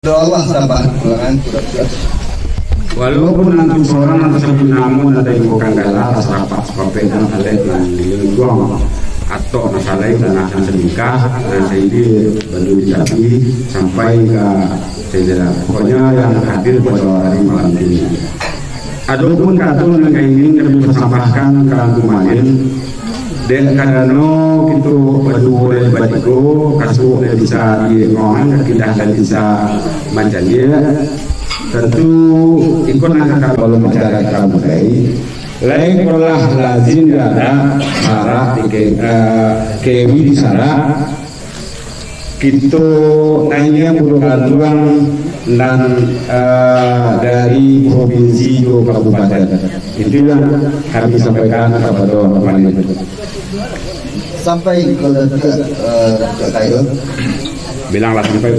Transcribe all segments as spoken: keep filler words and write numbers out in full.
Doa Allah sambah pulangan. Walaupun nanti sorang nan tasabut namo, nan taimbaukan gala, tasarapak sapapek nan salek nan dilengguang, atau nan salai tanah nan salingkah, nan saindik batu dicapi, sampai ka saindik, pokoknya yang hadir pada hari malam ini. Adopun kato nan ingin kami pasampaikan ka Angku Malin, dek karano kito baduo dek batigo, kasuok dek bisa diengong, kakidah dek bisa mancaliak, tantu iko nan ka balun mancaliak ka budai. Lain kolah lazim di adat, sarak di ke-, eh, kewi di sarak, kito naiak buruak gantuang nan, eh, dari provinsi jo kabupaten. Itu yang kami sampaikan kepada Bapak Malin. Sampai ko Datuak, eh, Datuak Kayo. Bilanglah sampai.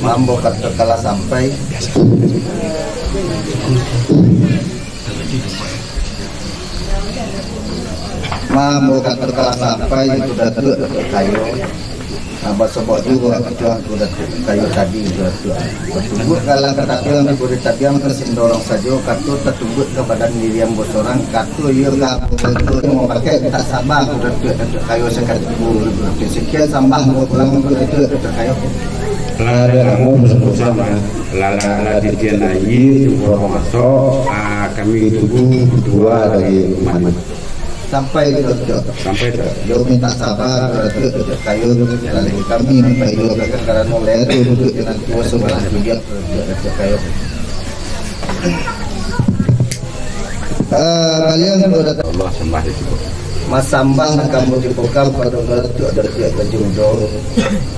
Mambo kato kalah sampai. Mambo kato kalah sampai, Angku Datuak, Datuak Kayo. Nah, basobok juo kato Angku Datuak Kayo tadi, Angku Datuak. Batumbuak kalah ka tabiang, dibari tabiang ka sindorong sajo, kato tatumbuak ka badan diri ambo sorang, kato iyo ka ambo bantu, ambo pakai, tak saba, Angku Datuak, Datuak Kayo sakali. Sekian sambah ambo pulang, Angku Datuak, Datuak Kayo. Lah, dek ambo pesan-pesan, eh. Lah, lah, lah titian aia, cukup masuk, ah, kami tunggu dua dari rumah ni. Sampai tu, Datuak. Sampai tu. Yo minta sabar, Datuak, Datuak Kayo, lalu kami minta iyo, karano leh tu, Datuak, nan tuo sabalah tu, Datuak Kayo. Ah, baliau ko Datuak. Allah sambah di situ. Masambah nan kami tipokan pado Datuak, Datuak Rajo Mudo.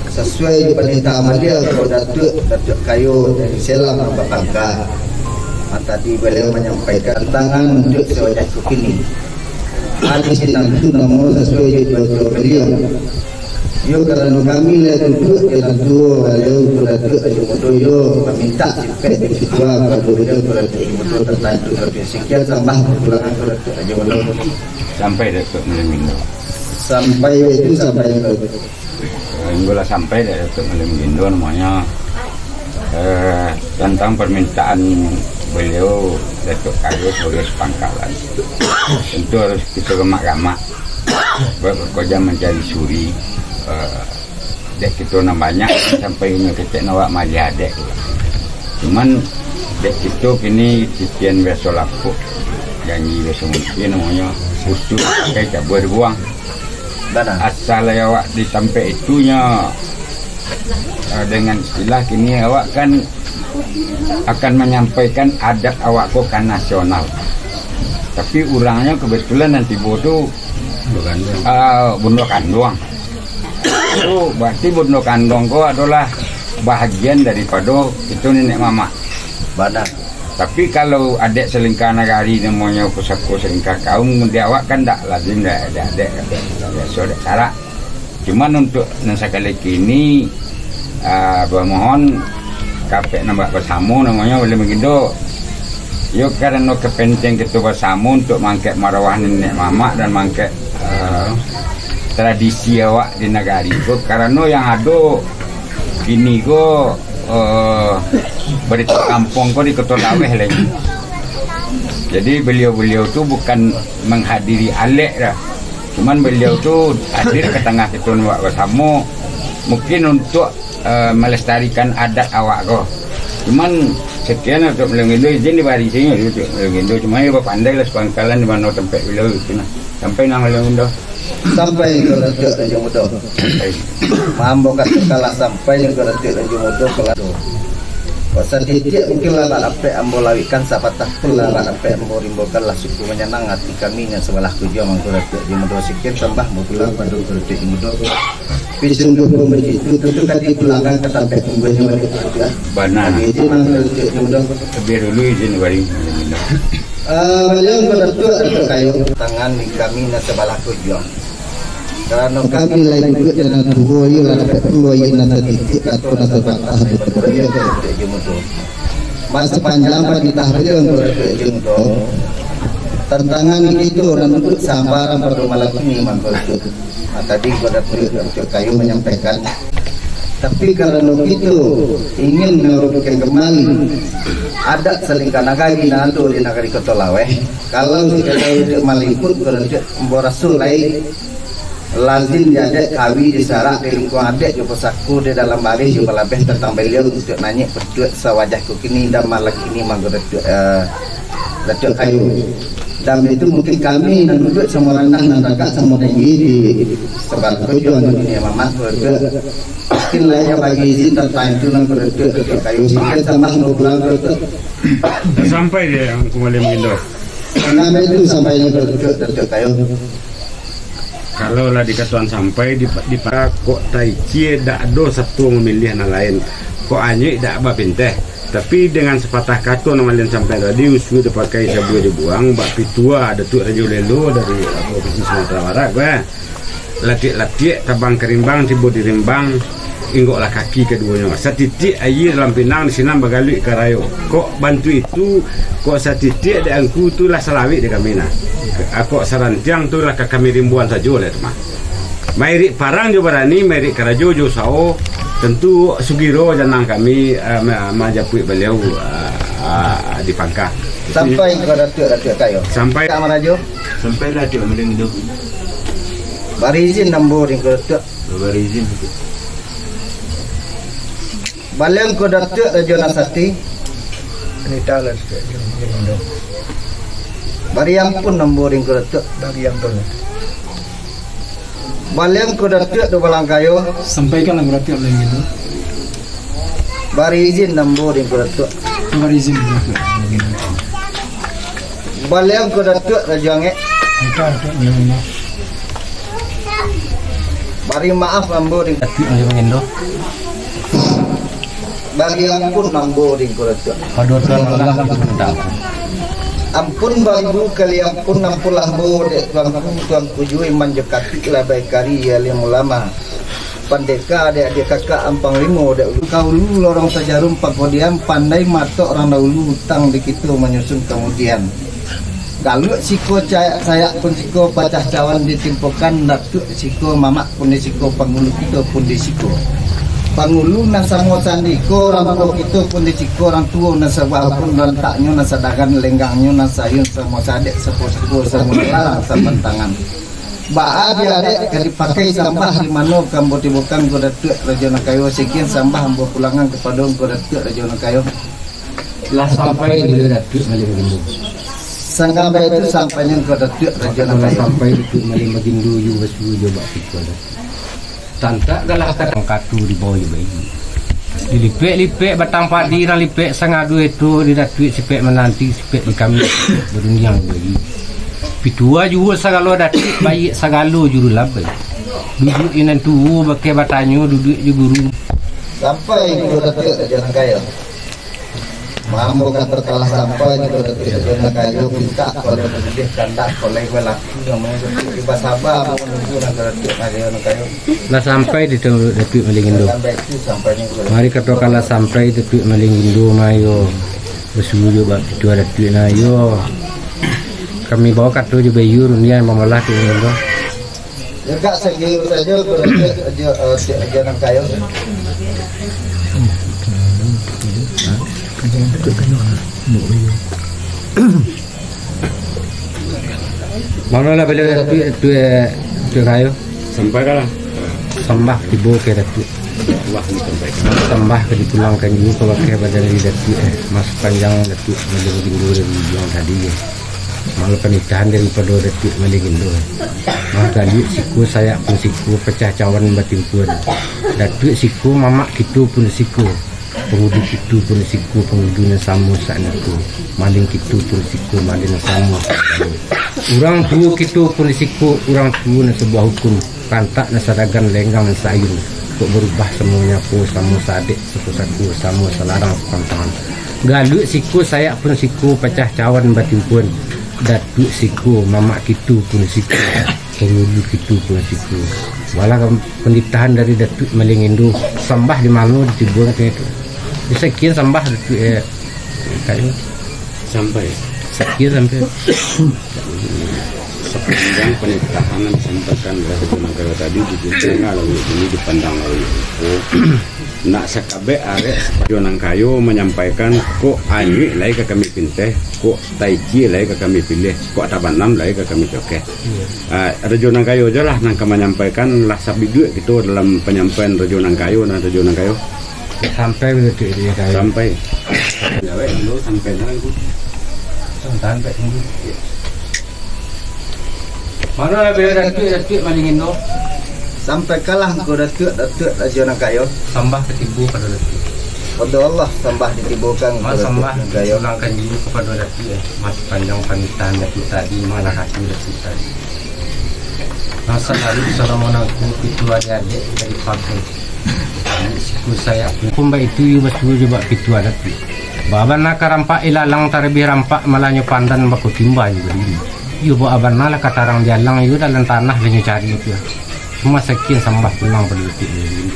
Sasuai jo parintah baliau ko Datuak, Datuak Kayo dari Selam nan bapangka. Nan tadi baliau manyampaikan tantangan untuak sawajah kini. Ado sinan tu namo sasuai jo Datuak baliau. Yo, karano kami lah duduak di dalam tuo, baliau tu Datuak Rajo Mudo, yo, mamintak sipek di ketua, kalau baliau tu Datuak Rajo Mudo tantang itu, Datuak. Sekian sambah kekurangan tu, Datuak Rajo Mudo. Sampai Datuak Malin Gindo. Sampai itu, sampai itu. Minggu lah sampai Datuak Malin Gindo namanya. Eh, tentang permintaan beliau, Datuak Kayo sebagai sepangkalan. Tentu harus kita gamak-gamak. Buat bekerja mencari suri, eh, dek kito nan banyak, sampai inyo ketek nan awak malih adek tu. Cuman, dek kito kini titian biaso lapuk, janji biaso mungkin, namonyo putus pakai cabuah dibuang. Bana. Asal awak di tampek itu nyo, eh, dengan istilah kini awak kan akan manyampaikan adat awak ko ka nasional. Tapi urangnyo kebetulan nan tibo tu, ah, bundo kanduang. Tu berarti bundo kanduang ko adolah bahagian daripado kito niniak mamak. Bana. Tapi kalau adat salingka nagari namonyo pusako salingka kaum, di awak kan dak lazim, dak, dak, dak, dak biaso, dak sarak. Cuman untuak nan sakali kini, ah, bamohon kapek nan bak basamo namonyo Malin Gindo. Yo, karano kapenteng kito basamo untuak mangkek marwah niniak mamak dan mangkek, ah, tradisi awak di nagari ko. Karano yang ado kini ko, eh, barito kampuang ko di Koto Laweh lai. Jadi baliau-baliau tu bukan manghadiri alek doh. Cuman baliau tu hadir ka tangah kito nan bak basamo, mungkin untuak, eh, malestarikan adat awak ko. Cuman sekian Datuak Malin Gindo, izin dibari sajo Datuak Malin Gindo. Cuma iyo bapandai lah sapangkalan di mano tampek baliau itu nah. Sampai nah Malin Gindo. Sampai ko Datuak Rajo Mudo. Sampai. Mambo kato kalah sampai ko Datuak Rajo Mudo kalah tu. Kok satitiak mungkin lah dak dapek ambo lawikkan, sabatang pun lah dak dapek ambo rimbokan, lah sukuik manyanang ati kami nan sabalah tujuah mangko Datuak Rajo Mudo. Sekian sambah ambo pulang pado Datuak Rajo Mudo. Tapi sungguah pun baitu, tantu ka dipulangkan ka tampek sungguahnyo baliak. Bana. Jadi, itu mangko Datuak Rajo Mudo. Labiah dulu izin bari. Ah, baliau ko Datuak, Datuak Kayo. Tangan di kami nan sabalah tujuah. Karano kami lai duduak di nan tuo, iyo lah dapek pulo, iyo nan satitiak, atau nan sabatang di Datuak Rajo Mudo. Mak sapanjang panitah baliau ko Datuak Rajo Mudo, tantangan di kito nan duduak saambaran pado malam kini mangko Datuak. Nah, tadi ko Datuak, Datuak Kayo manyampaikan, Tapi karano kito ingin mangurupkan kambali adat salingka nagari nan ado di nagari Koto Laweh, kalau kito tahu tu maliput, kalau tu ambo raso lai lazim di adat kawi, di sarak, di lingkuang adat jo pusako, di dalam barih jo balabeh tantang baliau untuak nanyuak patuik sawajah ko kini, dan malam kini mangko Datuak, eh, Datuak Kayo. Dan itu mungkin kami nan duduak samo randah, nan tagak samo tinggi di Sabarakojo, anu ini, Mamak, Datuak. Mungkin lah ya bagi izin tantang itu nan Datuak, Datuak Kayo. Sampai tambah dua bulan, Datuak. Sampai dia yang kembali mengindo. Sampai itu, sampai ini, Datuak, Datuak Kayo. Kalau lah dikatoan sampai di, di pa-, kok taicie dak ado sato mamiliah nan lain. Kok anyuik dak bapinteh. Tapi dengan sapatah kato nan malin sampai tadi, usua dipakai, sabuah dibuang, bak pitua Datuak Rajo Lelo dari Provinsi Sumatera Barat, bah. Latiak-latiak, tabang ka rimbang, tibo di rimbang, inggoklah kaki kaduonyo. Satitiak aia dalam pinang, di sinan bagaluik ka rayo. Kok bantu itu, kok satitiak dek angku tu lah salawik di kami nah. Ah, kok sarantiang tu lah ka kami rimbuan sajo lah tu mah. Mairik parang jo barani, mairik karajo jo usaho, tentu sugiro janang kami, ah, ma-, manjapuik baliau, ah, ah, di pangka. Sampai ka Datuak, Datuak Kayo. Sampai. Ka Marajo. Sampai lah Datuak Maling Indo. Bari izin ambo dek Datuak. Bari izin. Baliang ko Datuak Rajo Nasati. Nita lah Datuak Rajo Indo. Bari ampun ambo dek Datuak. Bari ampun. Baliang ko Datuak Dubalang Kayo. Sampaikanlah ka Datuak Maling Indo. Bari izin ambo dek Datuak. Bari izin Datuak. Baliang ko Datuak Rajo Angek. Nita Datuak Maling Indo. Bari maaf ambo dek Datuak Maling Indo. Bari ampun ambo dek Datuak. Pado Tuan Allah untuk minta ampun. Ampun baribu kali ampun, ampunlah ambo dek Tuanku, Tuanku juo iman jo katik lah baikari alim ulama. Pandeka dek adiak kakak ampang limo dek ulu ka ulu lorong sajarum pangkodian, pandai matok urang dahulu utang di kito manyusun kamudian. Galuak siko cayak sayak pun siko pacah cawan ditimpokan, Datuak siko mamak pun di siko, panghulu kito pun di siko. Panghulu nan samo sandiko, urang tuo kito pun di siko, urang tuo nan sabuah pun lantaknyo, nan sadagan lenggangnyo, nan sayun samo sadek, sapusako samo salarang sapantangan. Baa di arek ka dipakai sambah di mano ka ambo tibokan ko Datuak Rajo Nan Kayo, sakian sambah ambo pulangan kapado ko Datuak Rajo Nan Kayo. Lah sampai di Datuak Maling Bagindo. Sanggambai tu sampai nyo ka Datuak Rajo Nan Kayo. Sampai Datuak Maling Bagindo, yu basuo jo bak piko lah. Tantak galah ka tangkatu di bawah jo bayi. Dilipek-lipek batang padi, nan lipek sangadu eto di Datuak, sipek mananti, sipek di kami, barundiang jo bayi. Pitua juo sagalo Datuak, baiak sagalo juru labai. Duduak inan tuo bakeh batanyo, duduak jo guru. Sampai ko Datuak Rajo Nan Kayo. Mambo kan talah sampai di Datuak Rajo Nan Kayo, pintak kalau boleh kandak kalau boleh laku namonyo Datuak, basaba manunggu nan Datuak Rajo Nan Kayo. Lah sampai di Datuak Maling Indo. Sampai tu sampai ni. Mari kato kalah sampai Datuak Maling Indo mayo. Basuo jo bak pitua Datuak nah yo. Kami bawa kato jo bayu rundiang mamalah tu Indo. Dagak sagilo sajo, berarti aja, eh, si aja nan kayo. Mano lah baliau Datuak, Datuak, eh, Datuak kayo? Sampai ka lah. Sambah tibo ka Datuak. Wah, ini sampai. Sambah ka dipulangkan juo ka bakeh badan dari Datuak, eh. Mas panjang Datuak Maling Indo dari ujuang tadi, eh. Malah panitahan daripado Datuak Maling Indo. Mah galuak siko, sayak pun siko, pacah cawan batimpuan. Datuak siko, mamak kito pun siko, pangulu kito pun siko, pangulu nan samo sakniko. Maling kito pun siko, maling nan samo sakniko. Urang tuo kito pun siko, urang tuo nan sabuah hukum. Rantak nan sadagan, lenggang nan saayun, kok barubah samo nyapo, samo saadek, sako-sako, samo salarang sapantangan. Galuak siko, sayak pun siko, pacah cawan batimpuan. Datuak siko, mamak kito pun siko, pangulu kito pun siko. Walah panitahan dari Datuak Maling Indo, sambah di mano ditibuang tu. Sakian sambah Datuak, eh, kayo. Sampai. Sakian sampai. Sapanjang panitahan nan disampaikan dek Rajo Nangkayo tadi, didengar lalu ini dipandang lalu iko. Nak sakabek arek Rajo Nangkayo manyampaikan, kok anyuik lai ka kami pinteh, kok taici lai ka kami pilih, kok tabanam lai ka kami cokeh. Iyo. Ah, Rajo Nangkayo jo lah nan ka manyampaikan, lah sabiduak kito dalam panyampaian Rajo Nangkayo, nah, Rajo Nangkayo. Sampai batua tu, Rajo Nangkayo. Sampai. Jawek dulu, sampai dalam tu. Sampai, sampai dulu. Mano lah bela Datuak, Datuak Malingin tu? Sampaikanlah angku Datuak, Datuak Rajo Nangkayo. Sambah katibo pado Datuak. Pado Allah sambah ditibokan. Mas angku Datuak sambah Nangkayo. Dipulangkan juo kapado Datuak, eh. Mas panjang panitahan Datuak tadi, malah kaki Datuak tadi. Masa lalu salamo nangku pitu adiak-adiak dari pakai. Siku sayak pun baitu, iyo basuo jo bak pitu adat tu. Baa bana ka rampak ilalang, talabiah rampak malah nyo pandan bako timba jo badiri. Iyo, baa bana lah ka tarang jalang, iyo dalam tanah lah nyo cari tu. Cuma sakian sambah pulang pado Datuak Malingin.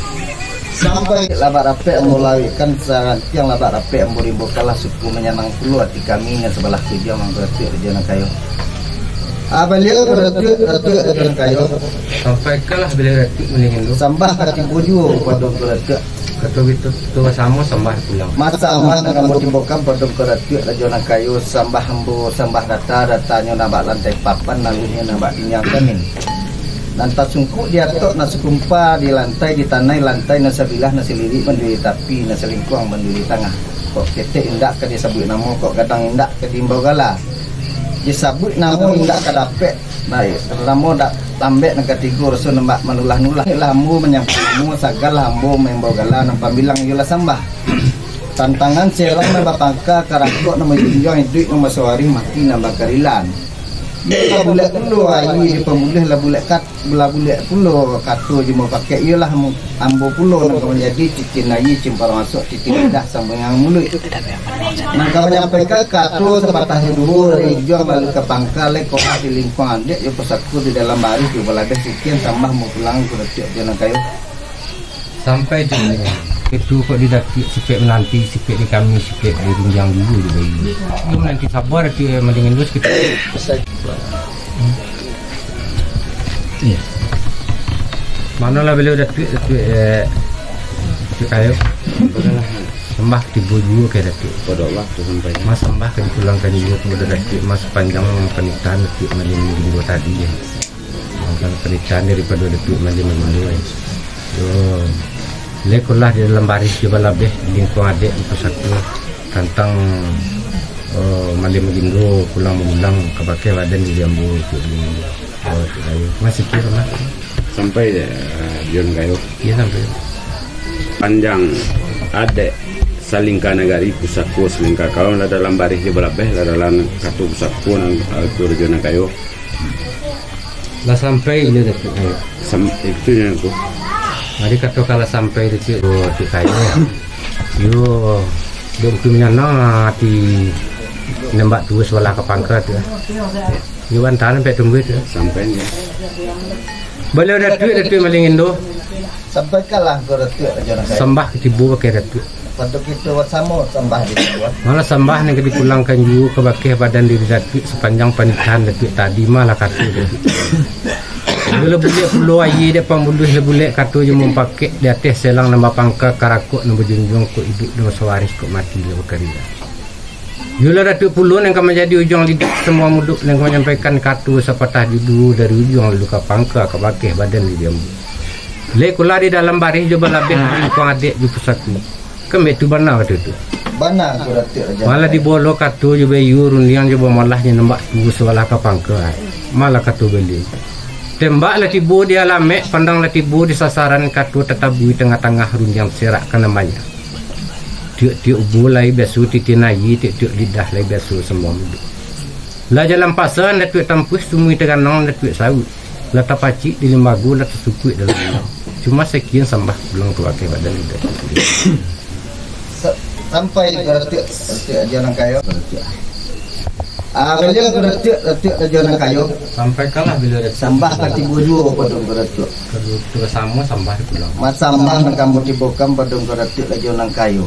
Sampai lah bak dapek ambo lawikkan, sarantiang lah bak dapek ambo rimbokanlah, suku manyanang pulo ati kami nan sabalah tujuah mangko Datuak Rajo Nangkayo. Ah, baliau Datuak, Datuak Rajo Nangkayo. Sampaikanlah baliau Datuak Malingin tu. Sambah katibo juo pado angku Datuak. Kato kito tu basamo sambah pulang. Masa amah nan ambo tibokan pado angku Datuak Rajo Nangkayo, sambah ambo, sambah data, datanyo nan bak lantai papan, laluihnyo nan bak dingiang kamin. Nan tasungkuk di atok, nan sakumpa di lantai, di tanai lantai, nan sabilah, nan salirik manduli tapi, nan salingkuang manduli tangah. Kok ketek indak ka disabuik namo, kok gadang indak ka diimbau gala. Disabuik namo indak ka dapek. Baik, tarutamo dak lambek nan katigo, raso nan bak manulah-nulah. Lah ambo manyambuik namo, sagan lah ambo maimbau gala, nan pambilang iyolah sambah. Tantangan selang nan bapangka, karakok nan manjunjuang, iduik nan basawarih, mati nan bakarilan. Iyo lah bulek pulo aia di pambuluah, lah bulek kat-, lah bulek pulo kato jo mupakaik, iyolah mu-, ambo pulo nan ka manjadi cincin aia, cimpalang asuak, cincin lidah, sambuangan muluik. Nan ka manyampaikan kato sapatah jo duo, dari ujuang lalu ka pangka, lai kolah di lingkuang adek jo pusako, di dalam barih jo balabeh, sakian sambah ambo pulang ka Datuak Rajo Nangkayo. Sampai tu, itu kok di Datuak, sipek mananti, sipek di kami, sipek di rundiang dulu di bayi. Itu mananti sabar, Datuak Malingin tu sakito. Iyo. Manolah baliau Datuak, Datuak, eh, Datuak Kayo. Sambah tibo juo ka Datuak. Pado Allah tu sampai. Mas sambah ka dipulangkan juo kapado Datuak, mas panjang panitahan Datuak Malingin Gindo tadi, yo. Mantan panitahan daripado Datuak Malingin Gindo, yo. Yo. Lai kolah di dalam barih jo balabeh, di lingkuang adek, di pusako, tantang, eh, Malingin Gindo pulang maulang ka bakeh badan diri ambo tu. Oh, Datuak Kayo. Masih kiro lah. Sampai, eh, Rajo Nangkayo. Iyo, sampai. Panjang adek salingka nagari, pusako salingka kaum, lah dalam barih jo balabeh, lah dalam kato pusako nan, eh, tu Rajo Nangkayo. Lah sampai inyo Datuak Kayo. Sam-, itu yang tu. Jadi kato kalah sampai Datuak, Datuak Kayo. Yo, dek tu manyanang ati nembak tuo sabalah ka pangka tu. Yo, bantahan sampai tunggu tu. Sampai ni. Baliau Datuak, Datuak Malingin Gindo. Sampaikanlah ka Datuak Rajo Nangkayo. Sambah katibo bakeh Datuak. Pado kito basamo sambah di situ. Malah sambah nan ka dipulangkan juo ka bakeh badan diri Datuak, sapanjang panitahan Datuak tadi, malah kato Datuak. Lah bulek pulo aia dek pambuluah, lah bulek kato jo mupakaik, di ateh selang nan bapangka, karakok nan bajunjuang, kok iduik nan basawarih, kok mati nan bakarilan. Iyolah Datuak pulo nan ka manjadi ujuang lidah, sambuang muluik nan ka manyampaikan kato sapatah jo duo, dari ujuang lalu ka pangka, ka bakeh badan diri ambo. Lai kolah di dalam barih jo balabeh, di lingkuang adek jo pusako. Kan baitu bana kato tu. Bana tu Datuak Rajo Nangkayo. Malah dibolo kato jo baiyo, rundiang jo bamalah, nyo nembak tuo sabalah ka pangka. Malah kato baliau. Tembak lah tibo di alamek, pandang lah tibo di sasaran, kato tatabui tangah-tangah, rundiang serak ka nan banyak. Tiok-tiok ubo lai biaso titian aia, tiok-tiok lidah lai biaso sambuang muluik. Lah jalan pasa Datuak tampuah, sumui taganang Datuak sauik. Lah tapacik di limbago, lah tasukuik dalam limbago. Cuma sakian sambah pulang ka bakeh badan Datuak. Sa-, sampai ka Datuak, Datuak Rajo Nangkayo. Ah, baliau ka Datuak, Datuak Rajo Nangkayo. Sampaikanlah baliau Datuak. Sambah katibo juo pado ka Datuak. Kaduo tu basamo sambah pulang. Mas sambah nan ka ambo tibokan pado ka Datuak Rajo Nangkayo.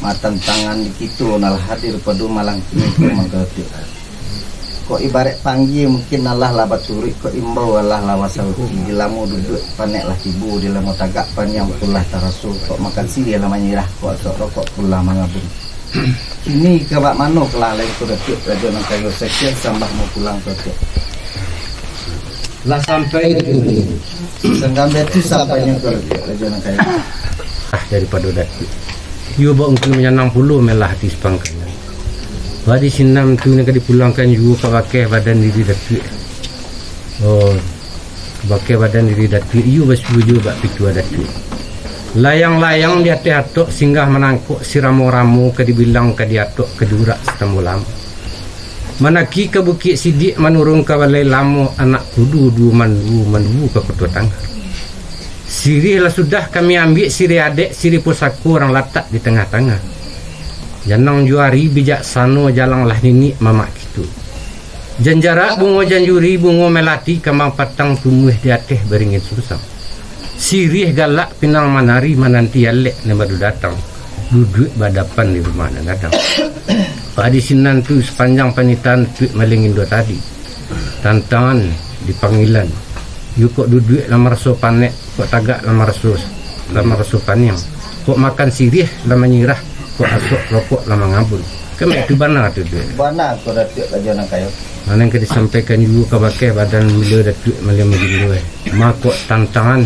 Matantangan di kito nan lah hadir pado malam kini ka Datuak. Kok ibaraik panggia mungkin alah lah baturuik, kok imbau alah lah basauti. Di lamo duduak panek lah tibo, di lamo tagak paniang pulo lah taraso. Kok makan siriah lah manyirah, kok asok rokok pulo lah mangabun. Kini ka bak mano kalah lai ko Datuak Rajo Nan Kayo, sakian sambah ambo pulang ko Datuak. Lah sampai di sini. Sanggambar tu sampai nyo ko Datuak Rajo Nan Kayo. Ah, daripado Datuak. Iyo bak ungku manyanang pulo malah ati sapangkalan. Bak di sinan tu nan ka dipulangkan juo kabakeh badan diri Datuak. Oh, kabakeh badan diri Datuak, iyo basuo juo bak pitua Datuak. Layang-layang di ateh atok singgah manangkok, siramo-ramo ka dibilang ka di atok ka diurak satambo lamo. Manaki ka Bukik Sidik, manurun ka Balai Lamo, anak kudu duo manduo, manduo ka Koto Tangah. Siriah lah sudah kami ambiak, siriah adek, siriah pusako urang latak di tangah-tangah. Janang Juari bijaksano, jalang lah niniak mamak kito. Jan jarak bungo janjuri, bungo melati, kambang patang tumuah di ateh baringin susang. Siriah galak pinang manari, mananti alek nan baru datang. Duduak badapan di rumah nan gadang. Bak di sinan tu sapanjang panitahan Datuak Malin Indo tadi. Tantangan di panggilan. Iyo kok duduak lah maraso panek, kok tagak lah maraso, lah maraso paniang. Kok makan siriah lah manyirah, kok asok rokok lah mangabun. Kan baitu bana tu, Datuak? Bana ko Datuak Rajo Nan Kayo. Nan ka disampaikan juo kabakeh badan baliau Datuak Malin Indo, eh. Mako tantangan,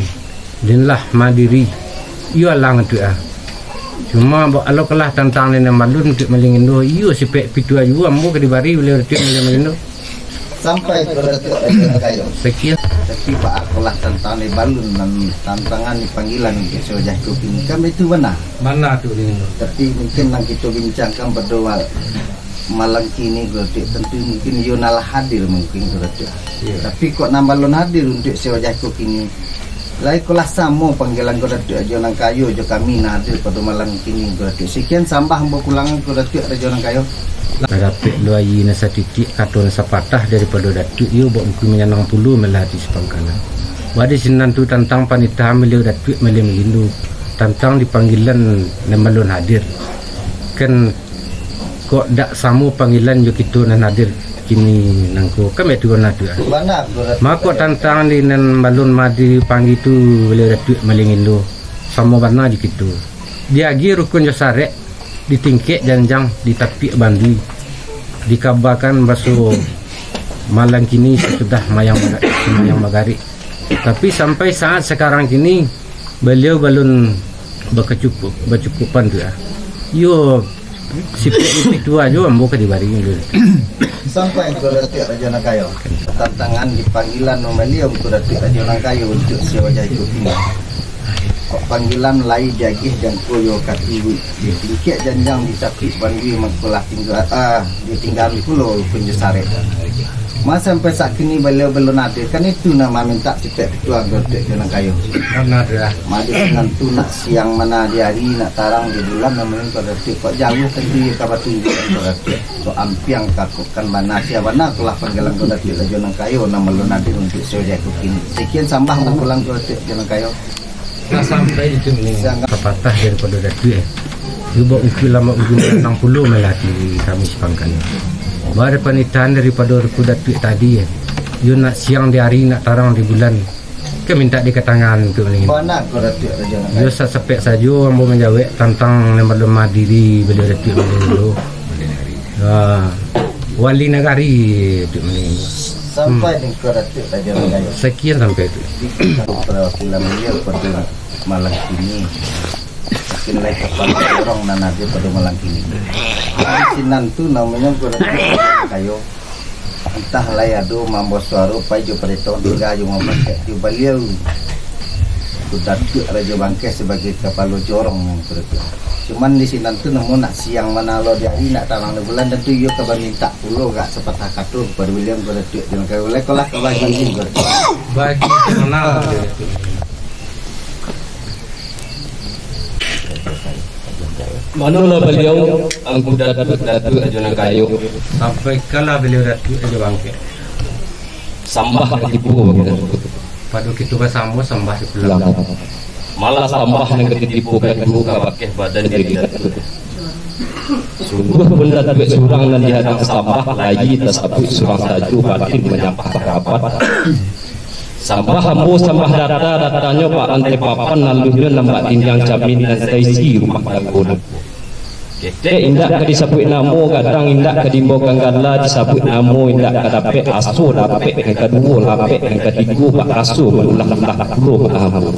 den lah madiri. Iyo alah Datuak ah. Cuma ba-, alo kalah tantangan den nan balun Datuak Malin Indo, iyo sipek pitua juo ambo ka dibari baliau Datuak Malin Indo. Sampai ko Datuak Rajo Nan Kayo. Sakian. Tapi baa kalah tantangan den balun, nan tantangan di panggilan untuak sawajah ko kini. Kan baitu bana? Bana tu, Datuak. Tapi mungkin nan kito bincangkan pado ma-, malam kini ko Datuak, tantu mungkin iyo nan lah hadir mungkin ko Datuak. Iyo. Tapi kok nan balun hadir untuak sawajah ko kini, lai ko lah samo panggilan ko Datuak Rajo Nan Kayo jo kami nan hadir pado malam kini ko Datuak. Sakian sambah ambo pulang ko Datuak Rajo Nan Kayo. Lah dapek lo aia nan satitiak, kato nan sapatah daripado Datuak, iyo bak ungku manyanang pulo malah ati sapangkalan. Bak di sinan tu tantang panitahan baliau Datuak Malin Indo, tantang di panggilan nan balun hadir. Kan kok dak samo panggilan jo kito nan hadir kini nangko, kan baitu bana tu ah. Bana tu, Datuak. Mako tantangan di nan balun madi panggi tu baliau Datuak Malin Indo, samo bana jo kito. Diagiah rukun jo sarek, di tingkek janjang, di tapiak bandua, dikabakan baso malam kini sasudah mayang baga-, mayang bagarik. Tapi sampai saat sakarang kini, baliau balun bakacukup-, bacukupan tu ah. Iyo, sipek pitua juo ambo ka dibari dulu. Sampai ko Datuak Rajo Nan Kayo. Tantangan di panggilan nan baliau ko Datuak Rajo Nan Kayo untuak sawajah ko kini. Kok panggilan lai diagiah jangko jo katibuik. Di tingkek janjang, di tapiak bandua mangko lah tingga-, ah, ditinggaan pulo rukun jo sarek. Ma sampai saat kini baliau balun hadir, kan itu nan mamintak sipek pitua ko Datuak Rajo Nan Kayo. Bana tu ah. Ma di sinan tu nak siang bana di ari, nak tarang di bulan, namonyo ko Datuak. Kok jauah tantu iyo ka batunjuak ko Datuak. Kok ampiang ka kok kan bana, sia bana ko lah panggilan ko Datuak Rajo Nan Kayo nan balun hadir untuak sawajah ko kini. Sakian sambah ambo pulang ko Datuak Rajo Nan Kayo. Lah sampai itu mending. Sapatah daripado Datuak, eh. Iyo bak ungku lamo ungku manyanang pulo malah ati kami sapangkalan. Bak ado panitahan daripado ruku Datuak tadi, eh. Iyo nak siang di ari, nak tarang di bulan. Kan mintak dikatangan tu mending. Bana ko Datuak Rajo Nan Kayo. Iyo sasapek sajo ambo manjawek tantang nan balun madiri baliau Datuak Malin Indo. Ah, wali nagari Datuak Malin Indo. Sampai di ko Datuak Rajo Nan Kayo. Sakian sampai tu. Di perwakilan baliau pado malam kini. Mungkin lai kapalo jorong nan hadir pado malam kini. Di sinan tu namonyo ko Datuak Rajo Nan Kayo. Antah lai ado mambawa suaro pai jo pareto, tingga jo mampacek jo baliau. Ko Datuak Rajo Bangkeh sabagai kapalo jorong nan ko Datuak. Cuman di sinan tu namo nak siang bana lo di ari, nak tarang di bulan, tantu iyo ka bamintak pulo gak sapatah kato kapado baliau ko Datuak. Jangan kau lai ko lah ka bagi ko Datuak. Bagi ke mana? Manolah baliau, angku Datuak, Datuak Rajo Nan Kayo. Sampaikanlah baliau Datuak Rajo Bangkeh. Sambah ka tibo bagi Datuak. Pado kito basamo sambah dipulang. Malah sambah nan ka ditibokan juo kabakeh badan diri Datuak. Sungguahpun Datuak surang nan dihadang sambah, lahia tasabuik surang sajo, batin manyampah parapat. Sambah ambo sambah data, datanyo bak lantai papan, aluihnyo nan bak dindiang camin nan taisi rumah tanggo. Ketek indak ka disabuik namo, gadang indak ka diimbaukan gala, disabuik namo indak ka dapek, aso dapek nan kaduo, lapek nan katigo, bak raso maulah-ulah pulo bak ambo.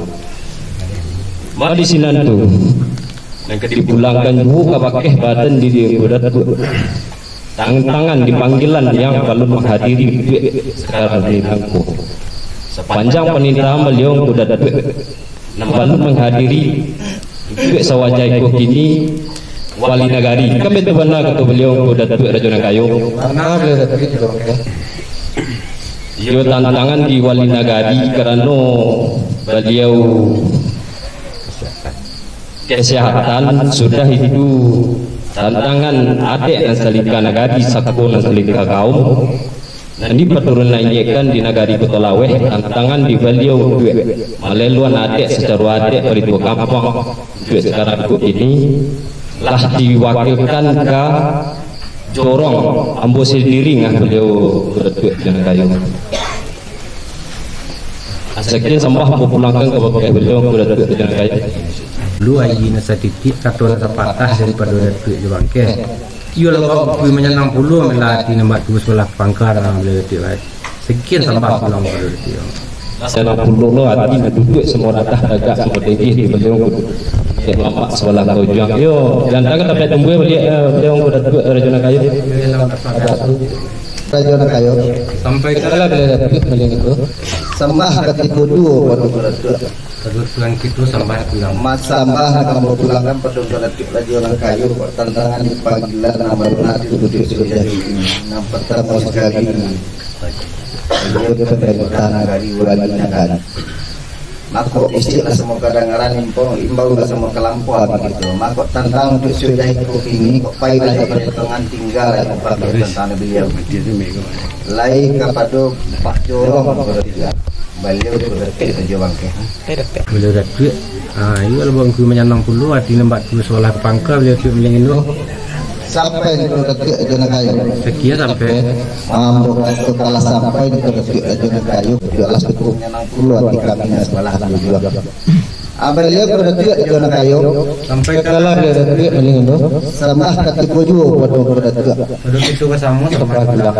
Mari sinan tu. Nan ka dipulangkan juo kabakeh badan diri Ngku Datuak. Tantangan di panggilan yang balun manghadiri duduak sakali nangko. Sapanjang panitahan baliau Ngku Datuak nan balun manghadiri duduak sawaja iko kini wali nagari. Kan baitu bana kato baliau Ngku Datuak Rajo Nan Kayo? Bana baliau Datuak Rajo Nan Kayo. Iyo tantangan di wali nagari karano baliau kesehatan, sudah itu tantangan adaik nan salingka nagari, sako nan salingka kaum. Nan dipaturunan inyekan di nagari Koto Laweh, tantangan di baliau duduak maleluan adaik sacaro adaik parituah gampang duduak sakarang ko kini lah diwakilkan ka jorong ambo sandiri ngah baliau Ngku Datuak Rajo Nan Kayo. Sakian sambah ambo pulangkan kabakeh baliau Ngku Datuak Rajo Nan Kayo. Lu aia nan satitik, kato nan sapatah daripado Datuak jo bangkeh. Iyo lah, Ngku, manyanang pulo, malah ati nan bak tuo sabalah pangka, baliau Datuak. Sakian sambah pulang kabado Datuak. Sanang pulo lo ati nan duduak samo ratah tagak samo tenggi di baliau Ngku Datuak Mamak sabalah ka ujuang. Yo, diantakan tampek tumbuah baliak, eh, baliau Ngku Datuak Rajo Nan Kayo. Rajo Nan Kayo. Sampaikanlah baliau Datuak baliak itu. Sambah katigo duo pado Ngku Datuak. Kadudukan kito sambah pulang. Mas sambah nan ambo pulangkan pado Ngku Datuak Rajo Nan Kayo, kok tantangan di panggilan nan baru nanti duduak sudah ini. Nan partamo sakali, baliau di pamarintahan nagari, wali nagari. Mako, bisiaklah samo kadangaran, imbau, imbaulah samo kalampau, bagitu. Mako, tantang untuak sudah iko kini, kok pailah jo papotongan, tinggalah jo papotongan baliau. Lai kapado Pak Jorong, baliau Ngku Datuak Rajo Bangkeh. Baliau Datuak, ah, iyo lah, Ngku, manyanang pulo, ati nan bak tuo sabalah ka pangka, baliau Datuak Manyanang Pulo. Sampai Ngku Datuak Rajo Nan Kayo. Sakian sampai. Ambo kato kalah sampai Ngku Datuak Rajo Nan Kayo, Datuak lah cukup manyanang pulo ati kami nan sabalah tu juo. Ah, baliau Ngku Datuak Rajo Nan Kayo. Sampai kalah baliau Datuak Manyanang Pulo. Sambah katigo juo pado Ngku Datuak. Pado kito basamo sambah pulang.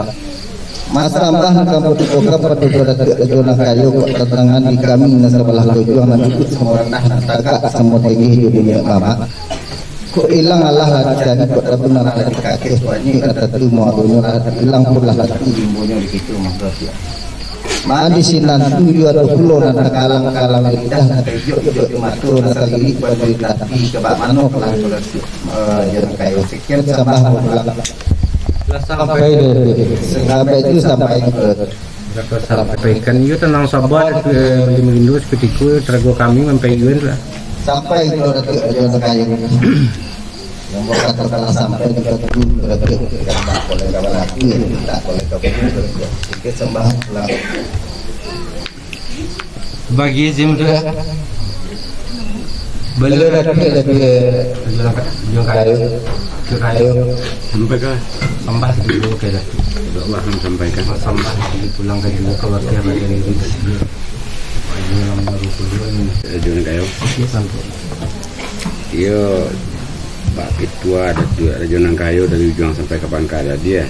Masambah nan ka ambo tibokan pado Ngku Datuak Rajo Nan Kayo, kok tantangan di kami nan sabalah ka ujuang, nan duduak samo ratah, nan tagak samo tenggi jo Ngku Datuak Mamak. Kok ilang alah lah dicari, kok tabunuah lah dikakeh, banyak lah tatu muadonyo, lah ilang pulo lah tatu limbonyo di kito, Ngku Datuak. Mandi sinan tu iyo ado pulo nan takalang-kalang lidah, nan taijok-ijok di mato, nan salirik balirik ati, ka bak mano pulang Ngku Datuak, eh, Rajo Nan Kayo. Sakian sambah pulang. Lah sampai deh. Sampai tu sampai ke. Dapat sampaikan, iyo, tanang saba, eh, Manyanang Pulo, sakutiko tarago kami mampaikan lah. Sampai Ngku Datuak Rajo Nan Kayo. Nan bakato kalah sampai Ngku Datuak, Ngku Datuak. Tidak boleh kawan aku, ya, tidak boleh kawan aku. Sikit sambah pulang. Bagi sim tu. Baliau Datuak, Datuak, Datuak Kayo, Datuak Kayo. Sampaikan. Sambah dulu ka Datuak. Insyaallah, sampaikan. Sambah dulu pulang ka juo ka wakil badan diri. Ayo, Datuak Kayo. Iyo, Pak Ketua Datuak Rajo Nan Kayo dari ujuang sampai ka pangka tadi, ya.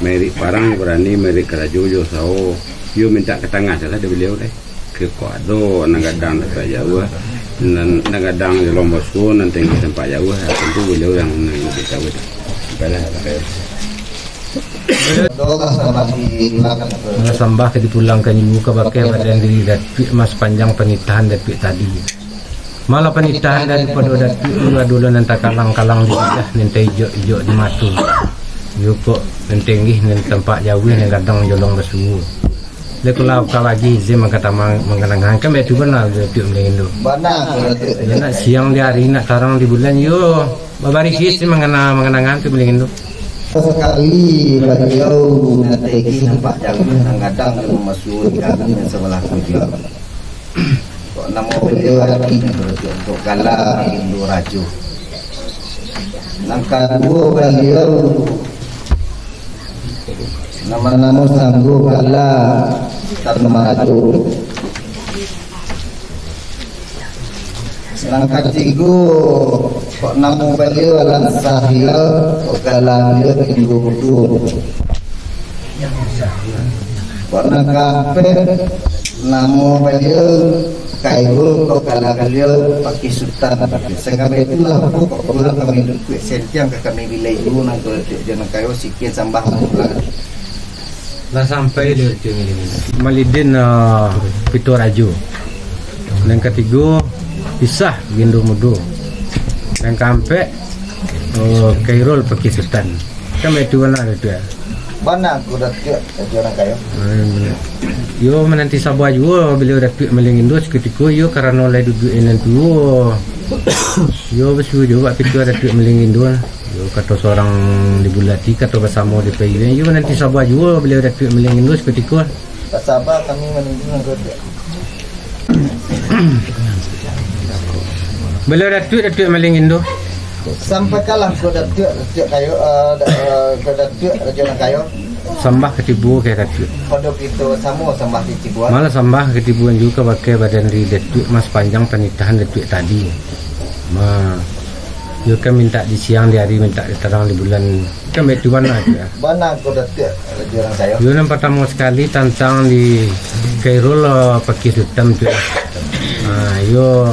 Mairik parang barani, mairik karajo jo usaho. Iyo mintak ka tangah salah dari baliau deh. Kok ado nan gadang tampak jauah, nan, nan gadang di Lomboso, nan tinggi tampak jauah, ya, tentu baliau yang, yang lebih tahu. Baiklah, baiklah. Malah sambah ka dipulangkan juo ka bakeh badan diri Datuak, mas, sapanjang panitahan Datuak tadi. Malah panitahan daripado Datuak tu ado lo nan takalang-kalang di lidah, nan taijok-ijok di mato. Iyo kok, nan tinggi, nan tampak jauah, nan gadang jolong basuo. Lai kalau ka bagi izin mangkatamang, mangkanangan, kan baitu bana Datuak Manyanang Pulo. Bana, Datuak. Yo, nak siang di ari, nak tarang di bulan, yo, babarisi izin mangana-, mangkanangan tu Manyanang Pulo. Sakali baliau nan tagih nampak jauah, nan gadang jo masuo di kami nan sabalah tu juo. Kok namo baliau ati, Datuak, untuak gala Indo Rajo. Nan kaduo baliau namo-namo sanggup gala Sutan Marajo. Nan katigo, kok namo baliau Alan Sahrial, kok gala baliau Tinggu Mudo. Kok nan kaampek, namo baliau Kairul, kok gala baliau Pakih Sutan. Sakabek itulah, kok pulang kami dukuik sentiang ka kami bilai dulu, nan tu jo nan kayo sikian sambah pulang. Lah sampai di Malidin, ah, Pito Rajo. Nan katigo, Isah Gindo Mudo. Nan kaampek, oh, Kairul Pakih Sutan. Kan baitu bana Datuak. Bana ko Datuak, Rajo nan kayo. Hmm. Iyo mananti saba juo baliau Datuak Malin Gindo sakutiko, iyo karano lai duduak nan tuo. Iyo basuo juo bak pito Datuak Malin Gindo. Iyo kato surang di bulati, kato basamo di paiyo. Iyo mananti saba juo baliau Datuak Malin Gindo sakutiko. Basaba kami manunggu nan Datuak. Baliau Datuak, Datuak Malin Gindo. Sampaikanlah ko Datuak, Datuak kayo, eh, da-, eh, ko Datuak Rajo nan kayo. Sambah ka tibo ka Datuak. Pado kito samo sambah di tibo. Malah sambah ka tibo juo kabake badan di Datuak, ma sapanjang panitahan Datuak tadi. Ma, iyo kan mintak di siang, di ari, mintak di tarang, di bulan. Kan baitu bana Datuak, yo. Bana ko Datuak, Rajo nan kayo. Iyo nan partamo sakali tantang di Kairul, eh, Pakih Sutan tu. Ah, iyo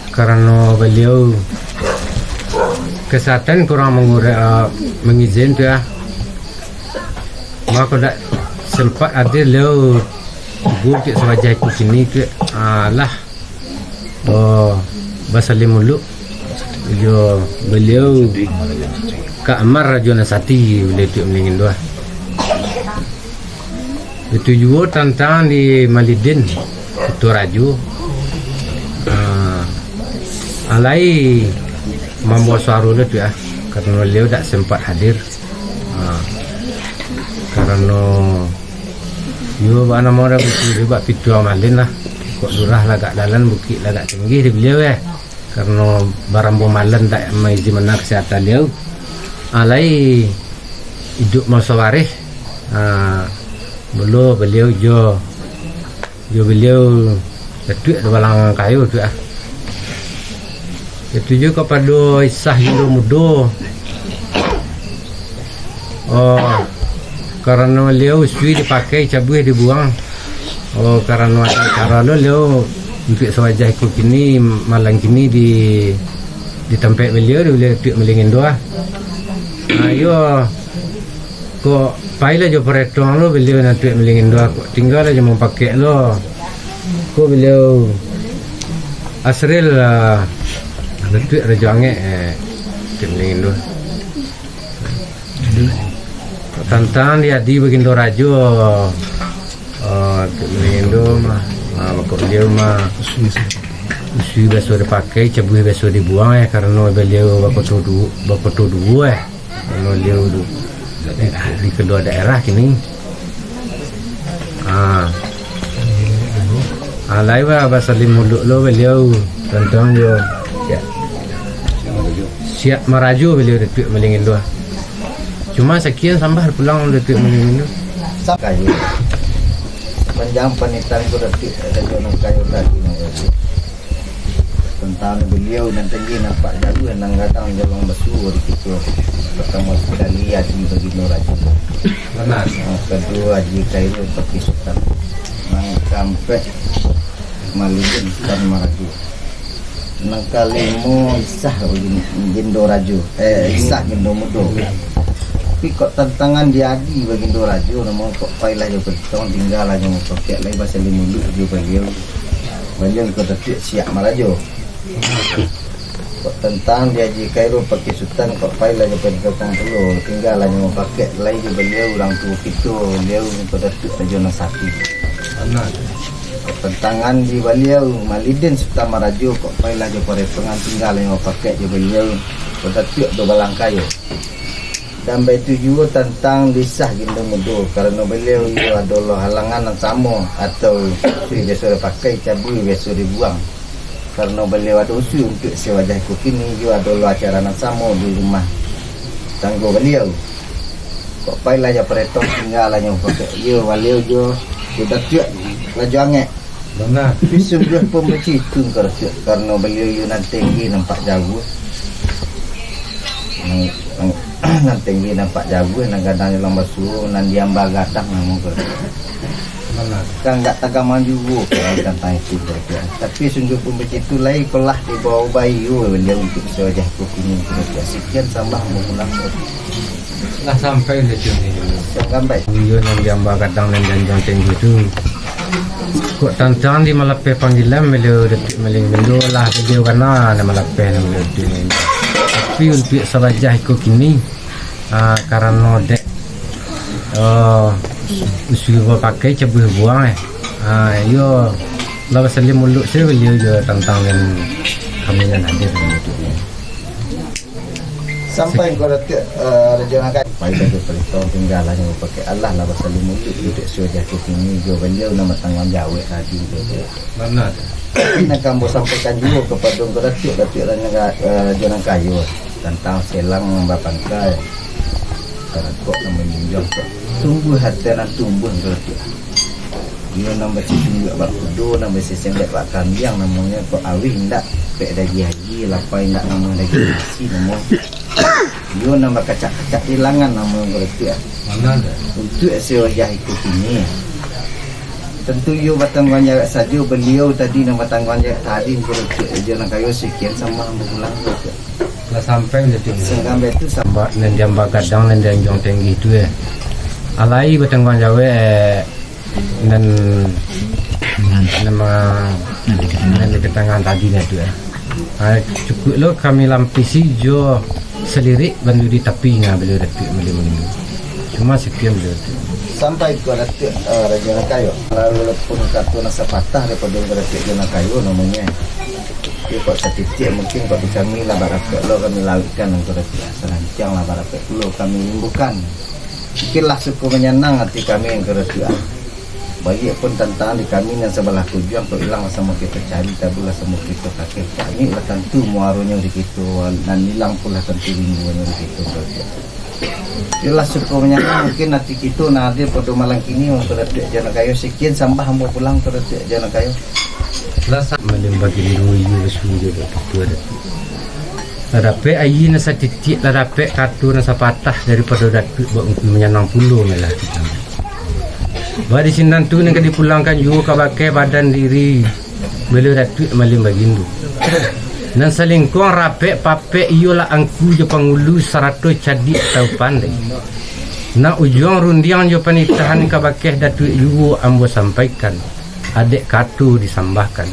karano baliau kesehatan kurang mangure-, eh, mangizin tu, yo. Mako dak sempat hadir baliau, gutik sawajah iko kini tu, ah, lah. Oh, basalin muluik jo baliau Kak Amar Rajo nan sati, baliau tu Malin Gindo. Itu juo tantang di Malidin, Pito Rajo. Ah, alai mambawa suaro tu, yo, karano baliau dak sempat hadir. Ah, karano iyo, bak namo dah bukik tu, bak pituah malin lah. Kok lurah lah agak dalam, bukik lah agak tinggi di baliau, eh. Karano barambo malam dak maizin bana kesehatan baliau. Ah, lai iduik maso warih. Ah, mulo baliau jo, jo baliau Datuak Dubalang Kayo tu, ah. Itu juo kapado Isah Gindo Mudo. Oh, karano baliau usui dipakai, cabuih dibuang. Oh, karano ado acara lo baliau untuak sawajah iko kini, malam kini di, di tampek baliau, di baliau Datuak Malin Gindo, ah. Ah, iyo, kok pailah jo paretong lo baliau Datuak Malin Gindo, kok tinggalah jo mupakek lo. Ko baliau Asril, ah, Datuak Rajo Angek, eh, Datuak Malin Gindo. Tantang di adi Bagindo Rajo, eh, Datuak Malin Gindo mah, ah, bako baliau mah usui biaso dipakai, cabuih biaso dibuang, eh, karano baliau bakoto du-, bakoto duo, eh. Karano baliau tu di, di kaduo daerah kini. Ah. Ah, lai ba-, basalin muluik lo baliau tantang jo Siak Marajo baliau Datuak Malin Gindo. Cuma sakian sambah pulang Datuak Malin Gindo. Kayo. Panjang panitang ko Datuak Rajo nan kayo tadi, nan kayo. Tantang baliau nan tinggi nampak jaluah nan gadang jaluang basuo di kito. Partamo sakali Aji Bagindo Rajo. Bana. Nan kaduo Aji Kairul Pakih Sutan. Nan kaampek Malidin Sutan Marajo. Nan kalimo Isah Bagin-, Gindo Rajo. Eh, Isah Gindo Mudo. Tapi kok tantangan di adi Bagindo Rajo, namo kok pailah jo paretong, tinggalah jo mupakek, lai basalin muluik jo baliau. Baliau ko Datuak Siak Marajo. Kok tantang di Aji Kairul Pakih Sutan, kok pailah jo paretong pulo, tinggalah jo mupakek, lai jo baliau urang tuo kito, baliau ko Datuak Rajo nan sati. Bana. Kok tantangan di baliau Malidin Sutan Marajo, kok pailah jo paretongan, tinggalah jo mupakek jo baliau ko Datuak Dubalang Kayo. Dan baitu juo tantang di Isah Gindo Mudo, karano baliau iyo ado lo halangan nan samo, atau usui biaso dipakai, cabuih biaso dibuang. Karano baliau ado usaha untuak sawajah iko kini, iyo ado lo acara nan samo di rumah tanggo baliau. Kok pailah jo paretong, tinggalah nyo pakai iyo baliau jo, jo Datuak Rajo Angek. Bana. Tapi sungguah pun bacitu Ngku Datuak, karano baliau iyo nan tinggi nampak jauah. Nan, nan, nan tinggi nampak jauah, nan gadang dalam basuo, nan diamba gadang namo Ngku Datuak. Bana. Kan ndak tagama juo kan tantang itu Ngku Datuak. Tapi sungguah pun bacitu lai, kolah dibawa baiyo baliau untuak sawajah iko kini Ngku Datuak. Sakian sambah ambo pulang. Lah sampai lah tu ni. Sampai. Iyo nan diamba gadang nan dianjuang tinggi tu. Kok tantang di malapeh panggilan baliau Datuak Malin Gindo lah baliau kana nan malapeh nan baliau tu ni. Tapi untuak sawajah iko kini, ah, karano dek, ah, usaha bapakai cabuah buang, eh. Ah, iyo lah basalin muluik se baliau jo tantang nan kami nan hadir dalam itu ni. Sampai Ngku Datuak, eh, Rajo Angek. Pai sajo paretong, tinggalah nyo pakai, alah lah basalin muluik dek sawajah iko kini jo baliau nan batangguang jawek tadi tu. Bana. Nan ka ambo sampaikan juo kapado Ngku Datuak, Datuak Rajo Angek, eh, Rajo Angek Kayo, tantang selang nan bapangka, tarangkok nan manjunjuang, kok tumbuah harta nan tumbuah Ngku Datuak. Iyo nan basisumbuak bak kudo, nan basisembek bak kambiang, namonyo kok awih indak, pek dagiah aji, lapa indak namonyo dagiah nasi, namo. Iyo nan bakacak-kacak di langan, namonyo Ngku Datuak. Bana tu. Untuak sawajah iko kini, tantu iyo batangguang jawek sajo, baliau tadi nan batangguang jawek tadi, Ngku Datuak. Rajo Angek Kayo, sakian sambah ambo pulang, Ngku Datuak. Lah sampai Ngku Datuak. Sampai tu sam- Ba-, nan diamba gadang, nan dianjuang tinggi tu, eh. Alai batangguang jawek, eh, nan, nan ma-, nan dikatangan tadi nah tu, eh. Ah, cukuik lo kami lampisi jo salirik bandu di tapi, nah, baliau Datuak Malin Gindo. Cuma sakian baliau tu. Sampai Ngku Datuak, eh, Rajo Angek Kayo. Walaupun kato nan sapatah daripado Ngku Datuak Rajo Angek Kayo namonyo. Tapi kok satitiak mungkin kok di kami lah barapek lo kami lauikkan Ngku Datuak. Sarancang lah barapek pulo kami rimbukan. Mungkin lah suko manyanang ati kami Ngku Datuak. Baiak pun tantang di kami nan sabalah tujuan, kok ilang lah samo kito cari, tabu lah samo kito kakeh. Kami lah tantu muaronyo di kito, nan ilang pun lah tantu rinduannyo di kito, Ngku Datuak. Iyolah, suko manyanang mungkin ati kito nan hadir pado malam kini, Ngku Datuak Rajo Angek Kayo. Sakian sambah ambo pulang, Ngku Datuak Rajo Angek Kayo. Lah sa-, Malin Bagindo iyo basunjo dek kato Datuak. Lah dapek aia nan satitiak, lah dapek kato nan sapatah daripado Datuak, bak Ngku manyanang pulo malah ati kami. Bak di sinan tu nan ka dipulangkan juo kabake badan diri baliau Datuak Malin Bagindo. Nan salingkuang rapek papek iyolah angku jo pangulu sarato cadiak tau pandai. Nan ujuang rundiang jo panitahan kabake Datuak juo ambo sampaikan, adek kato disambahkan.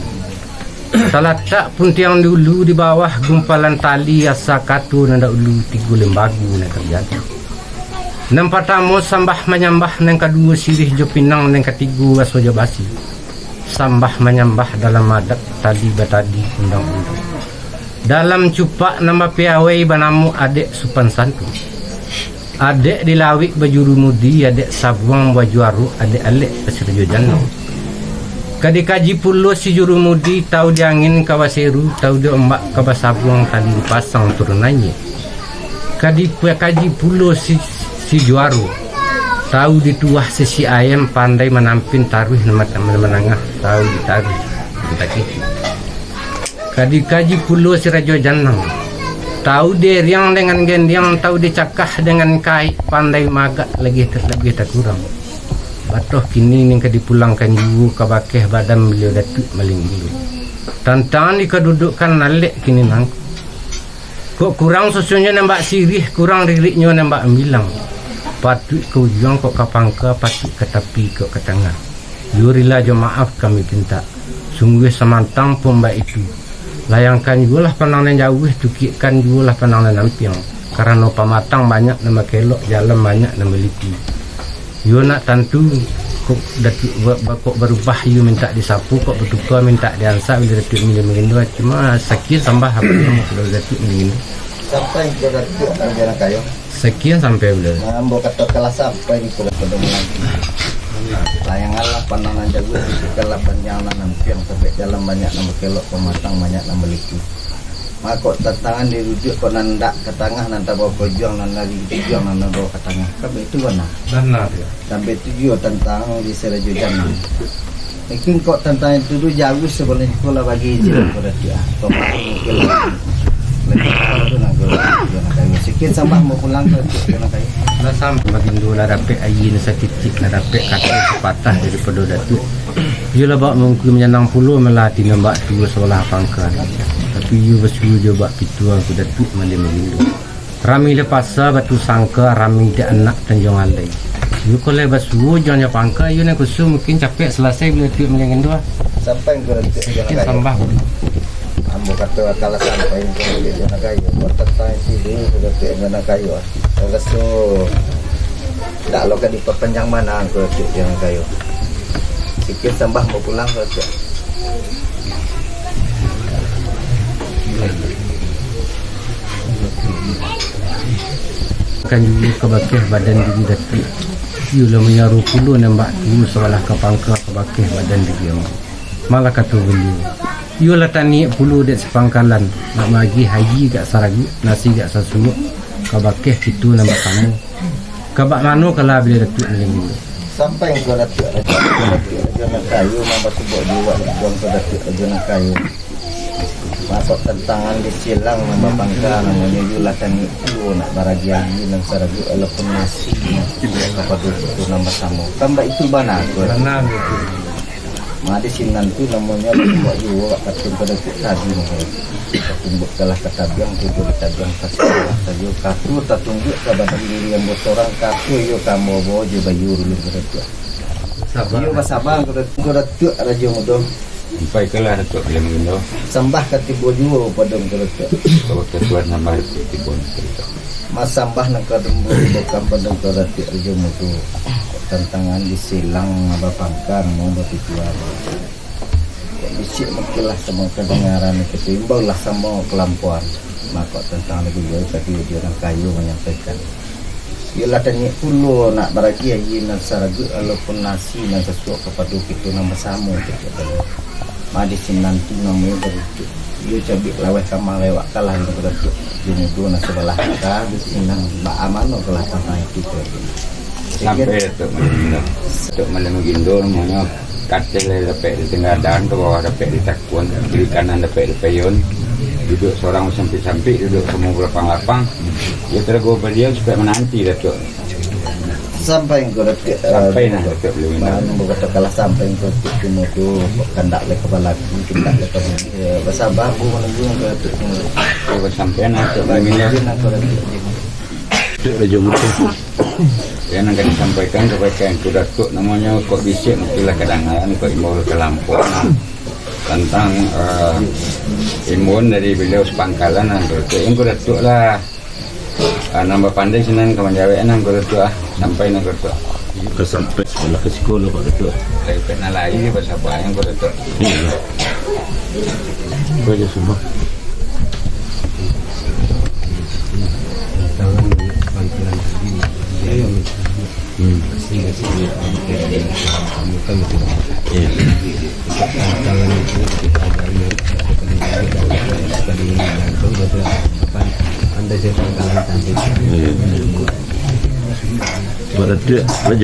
Talatak puntiang dulu di bawah gumpalan tali, asa kato nan dahulu tigo limbago nan tajadi. Nan partamo sambah manyambah, nan kaduo siriah jo pinang, nan katigo raso jo basi. Sambah manyambah dalam adat, tali batali undang-undang. Dalam cupak nan bapiawai banamo adek supan santun. Adek di lauik bajurumudi, adek sabuang bajuaruk, adek alek basirajo janang. Ka dikaji pulo si jurumudi, tau di angin ka baseru, tau di ombak ka basabuang, tali dipasang turun naiak. Ka dipakaji pulo si, si juaro, tau dituah sisi ayam, pandai manampin taruih nan mat-, nan manangah, tau ditaruih nan takitik. Ka dikaji pulo si rajo janang, tau dieriang dengan gendiang, tau dicakah dengan kaik, pandai maagak labiah ta-, labiah takurang. Batoh kini nan ka dipulangkan juo kabake badan baliau Datuak Malin Gindo. Tantang dikadudukkan alek kini nangko. Kok kurang susunnyo nambak siriah, kurang ririknyo nambak ambilang. Patuik ka ujuang kok ka pangka, patuik ka tapi kok ka tangah. Iyo rila jo maaf kami pintak. Sungguah samantang pun baitu. Layangkan juolah pandang nan jauah, tukiakkan juolah pandang nan ampiang. Karano pamatang banyak nan bakelok, jalan banyak nan baliti. Iyo nak tantu, kok Datuak ba-, ba-, kok barubah iyo mintak disapu, kok batuka mintak diansak, bila Datuak Malin Bagindo. Cuma sakian sambah apo nan kalau Datuak Malin Bagindo. Sampai ka Datuak Rajo Angek Kayo. Sakian sampai baliau. Nah, ambo katokanlah sampai di pulau Padang Melati. Layanganlah panah nan jago, susukanlah panjang nan ampiang, tampek jalan banyak nan bakelok, pamatang banyak nan baliku. Mako tantangan dirujuak, kok nan ndak ka tangah, nan tabao ka ujuang, nan dari ujuang, nan tabao ka tangah. Kan baitu bana. Bana, yo. Sampai tu juo tantang di Sirajudan. Mungkin kok tantang itu tu jauah sabalun ko lah bagi izin kepada dia. Kok mungkin lah. Lebih tahu tu nak keluar, dia nak kayu. Sikit sambah mau pulang ke dia nak kayu. Lah sampai bagindo lah dapek aia nan satitiak, lah dapek kato sapatah daripado Datuak. Iyo lah bak mungkin manyanang pulo malah ati nan bak tuo sabalah pangka. Tapi iyo basuo jo bak pituah ku Datuak malin bagindo. Rami lah pasa Batu Sangka, rami dek anak Tanjuang Alai. Iyo ko lai basuo, jan jo pangka, iyo nan kusuo mungkin capek salasai bilo Datuak malin bagindo. Sampai ko Datuak, jan Sikit kayo. Sambah. Ambo kato kalah sampai ko Datuak, jan kayo. Kok tantang itu dulu ko Datuak, jan kayo. Raso dak lo ka dipapanjang bana ko Datuak, jan kayo. Sikit sambah mau pulang ko Datuak. Kan juo ka bakeh badan diri Datuak. Iyo lah manyaru pulo nan bak tuo sabalah ka pangka ka bakeh badan diri ambo. Malah kato baliau, iyo lah taniak pulo dek sapangkalan, nak maagiah aia gak saraguak, nasi gak sasuok, ka bakeh kito nan basamo. Ka bak mano kalah bilo Datuak malin bagindo. Sampai ko Datuak, Rajo, Datuak Rajo nan kayo, mambasuo juo bak tubuah ko Datuak Rajo nan kayo. Masuk tantangan di silang nan bapangka, namonyo iyo lah taniak pulo nak baragiah aia nan saraguak, walaupun nasi nan sasuok kapado kito nan basamo. Kan baitu bana ko. Bana, Datuak. Mah di sinan tu namonyo basuo juo bak kato ko Datuak tadi, nah. Tatumbuak kalah ka tabiang, tibo di tabiang tasiko sajo. Kato tatumbuak ka badan diri ambo sorang, kato iyo ka ambo bao jo bayo dulu ko Datuak. Saba. Iyo basaba ko Datuak, ko Datuak Rajo Mudo. Sampai kalah Datuak malin bagindo. Sambah ka tibo juo pado ko Datuak. Ka bakeh Tuan sambah tibo ko Datuak. Masambah nan ka dumbo bukan pado ko Datuak Rajo Mudo. Tantangan di silang bapangka, namonyo bapituah. Kok bisiak mungkin lah samo kadangaran kito, imbau lah samo kalampuan. Mako tantang lagu juo tadi, di urang kayo manyampaikan. Iyo lah taniak pulo nak baragiah aia nan saraguak, walaupun nasi nan sasuok kapado kito nan basamo, cakak tadi. Mah di sinan tu namonyo barutuk. Iyo cabiak laweh kamang lewat kalah nan ko Datuak. Di mudo nan sabalah ka, di sinan baa mano kalah tantang itu ko Datuak. Sampai Datuak malin bagindo. Datuak malin bagindo namonyo, kateh lah dapek di tangah dahan, ka bawah dapek di takuan, kiri kanan dapek di payuan. Duduak sorang basampik-sampik, duduak samo balapang-lapang. Iyo tarago baliau supayo mananti Datuak. Sampai ko Datuak, eh, Sampai nah Datuak malin bagindo. Mano bakato kalah sampai ko Datuak Rajo Mudo, kandak lai ka balaku, kandak lai ka, eh, basaba ambo manunggu ko Datuak Rajo Mudo. Iyo, basampaian Datuak malin bagindo. Izin ko Datuak Rajo Mudo. Datuak Rajo Mudo. Yo, nan ka disampaikan, sampaikan ko Datuak namonyo, kok bisiak mungkin lah kadangaran, kok imbau lah kalampuan. Tantang, eh, imbauan dari baliau sapangkalan, nah, ko Datuak. Ko Datuak lah, ah, nan bapandai sinan ka manjawek, nah, ko Datuak, ah. Sampai, nah, ko Datuak. Ka sampai sabalah ka siko lo, ko Datuak. Dari pek nan lai, basaba, nah, ko Datuak. Iyo. Ko aja sumpah. Hmm. Iyo. Iyo. Buat Datuak, Rajo.